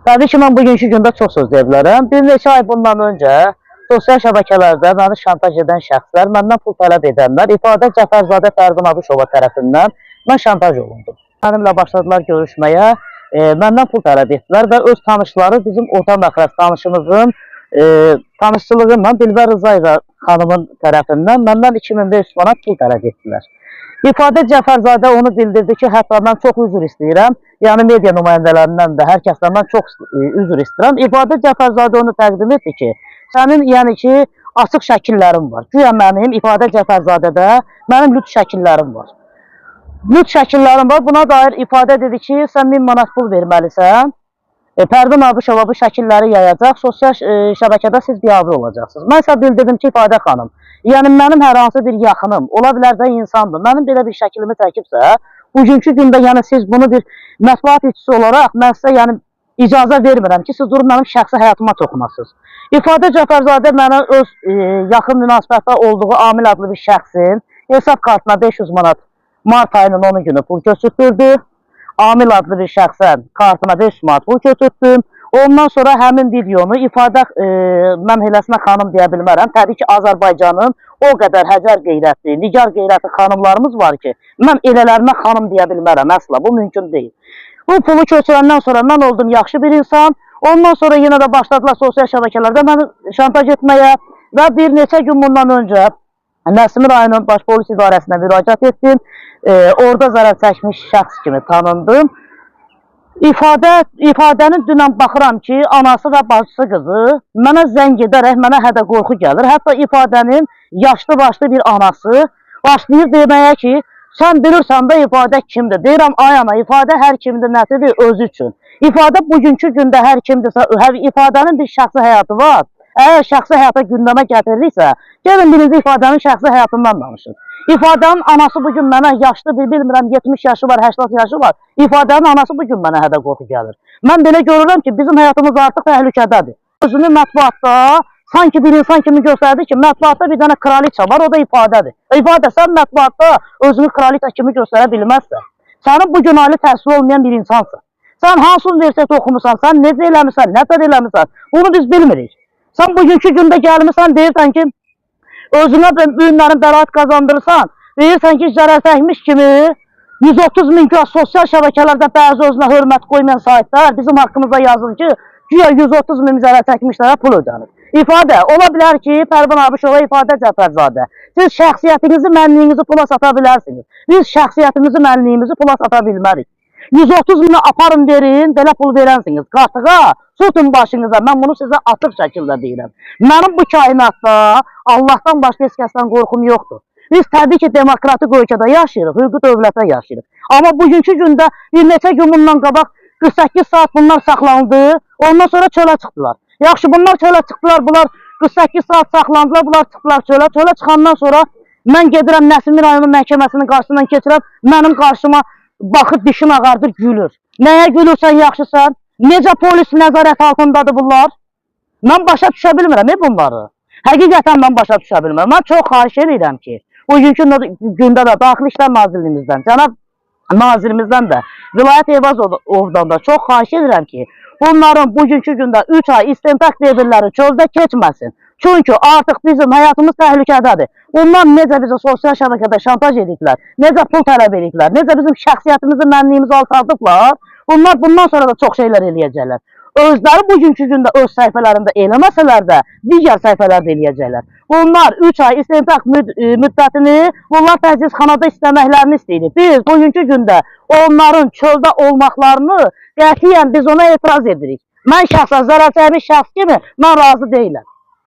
Təbii ki, mən bugünkü gündə çox söz deyə bilərəm. Bir neçə ay bundan öncə sosial şəbəkələrdə məni şantaj edən şəxslər, məndən pul tələb edənlər, İfadə Cəfərzadə Pərvin Abışova tərəfindən mən şantaj olundum. Mənimlə başladılar görüşməyə, məndən pul tələb etdilər və öz tanışları bizim orta məxrəc tanışımızın tanışçılığı ilə Dilbər Rızayeva xanımın tərəfindən məndən 2500 manat pul tələb etdilər. İfadə Cəfərzadə onu bildirdi ki, hətta mən çox üzr istəyirəm. Yəni media nümayəndələrindən də hər kəsdən mən çox üzr istəyirəm. İfadə Cəfərzadə onu təqdim etdi ki, sənin yəni ki, açıq şəkillərim var. Güya mənim İfadə Cəfərzadədə mənim lüt şəkillərim var. Lüt şəkillərim var. Buna dair ifadə dedi ki, sən 1000 manat pul verməlisən. Pərvin Abışova bu şəkilləri yayacaq, sosial şəbəkədə siz biabır olacaqsınız. Mən isə bildirdim ki, İfadə xanım, yəni mənim hər hansı bir yaxınım, ola bilər də insandır, mənim belə bir şəklimi çəkibsə, bugünkü gündə yəni siz bunu bir mətbuat işçisi olaraq mən sizə yəni icazə vermirəm ki, siz durub mənim şəxsi həyatıma toxunasınız. İfadə Cəfərzadə mənə öz yaxın münasibətdə olduğu Amil adlı bir şəxsin hesab kartına 500 manat mart ayının 10 günü pul köçürtdürdü. Amil adlı bir şəxsə kartına 500 manat pul köçürtdüm. Ondan sonra həmin videonu ifadə mən eləsinə xanım deyə bilmərəm. Təbii ki, Azərbaycanın o qədər həcər qeyrətli, nigar qeyrətli xanımlarımız var ki, mən elələrinə xanım deyə bilmərəm əsla. Bu mümkün deyil. Bu pulu köçürəndən sonra mən oldum yaxşı bir insan. Ondan sonra yenə də başladılar sosial şəbəkələrdə məni şantaj etməyə və bir neçə gün bundan öncə Nəsimi rayonun Baş Polis İdarəsinə müraciət etdim. Orada zərər çəkmiş şəxs kimi tanındım. İfadənin dünən baxıram ki, anası və bacısı qızı mənə zəng edərək mənə hədə qorxu gəlir. Hətta ifadənin yaşlı başlı bir anası başlayır deməyə ki, sən bilirsən də ifadə kimdir? Deyirəm, ay ana, ifadə hər kimdir, nəsidir özü üçün. İfadə bugünkü gündə hər kimdirsə, hər ifadənin bir şəxsi həyatı var. Əgər şəxsi həyata gündəmə gətirilirsə, gəlin birinci ifadənin şəxsi həyatından danışın. İfadənin anası bugün mənə yaşlı bir, bilmirəm 70 yaşı var, 80 yaşı var. İfadənin anası bugün mənə hədə qorxu gəlir. Mən belə görürəm ki, bizim həyatımız artıq təhlükədədir. Özünü mətbuatda sanki bir insan kimi göstərdi ki, mətbuatda bir dənə kraliça var, o da ifadədir. İfadə, sən mətbuatda özünü kraliça kimi göstərə bilməzsən. Sənin bugün ali təhsil olmayan bir insansan. Sən hansı universitetdə oxumusan, sən necə eləmisən, nətər eləmisən, bunu biz bilmirik. Sən bugünkü gündə gəlmisən, deyirsən ki, özünə ünlərin bəraət qazandırırsan, deyirsən ki, zərər çəkmiş kimi 130 min güya sosial şəbəkələrdə bəzi özünə hörmət qoymayan saytlar bizim haqqımızda yazır ki, güya 130 min zərər çəkmişlərə pul ödənir. İfadə, ola bilər ki, Pərvin Abışova, İfadə Cəfərzadə, siz şəxsiyyətinizi, mənliyinizi pula sata bilərsiniz. Biz şəxsiyyətimizi, mənliyimizi pula sata bilmərik. 130 mini aparın verin, belə pul verənsiniz. Qatığa, tutun başınıza, mən bunu sizə açıq şəkildə deyirəm. Mənim bu kainatda Allahdan başqa heç kəsdən qorxum yoxdur. Biz təbii ki, demokratik ölkədə yaşayırıq, hüquqi dövlətdə yaşayırıq. Amma bugünkü gündə bir neçə gün bundan qabaq 48 saat bunlar saxlandı, ondan sonra çölə çıxdılar. Yaxşı, bunlar çölə çıxdılar, bunlar 48 saat saxlandılar, bunlar çıxdılar çölə. Çölə çıxandan sonra mən gedirəm Nəsimi rayonu məhkəməsinin qarşısından keçirəm, mənim qarşıma baxır, dişin ağardır, gülür. Nəyə gülürsən, yaxşısan? Necə polis nəzarət altındadır bunlar? Mən başa düşə bilmirəm bunları. Həqiqətən mən başa düşə bilmirəm. Mən çox xahiş edirəm ki, bugünkü gündə də Daxili İşlər Nazirliyimizdən, cənab nazirimizdən də, Vilayət Eyvazovdan da çox xahiş edirəm ki, bunların bugünkü gündə 3 ay istintaq devirləri çöldə keçməsin. Çünki artıq bizim həyatımız təhlükədədir. Bunlar necə bizi sosial şəbəkədə şantaj ediblər, necə pul tələb ediblər, necə bizim şəxsiyyətimizi, mənliyimizi alçaldıblar, bunlar bundan sonra da çox şeylər eləyəcəklər. Özləri bugünkü gündə öz səhifələrində eləməsələr də, digər səhifələrdə eləyəcəklər. Bunlar 3 ay istintaq müddətini bunlar təcrizxanada istəməklərini istəyirik. Biz bugünkü gündə onların çöldə olmaqlarını qətiyyən biz ona etiraz edirik. Mən şəxsən zərər çəkmiş şəxs kimi mən razı deyiləm.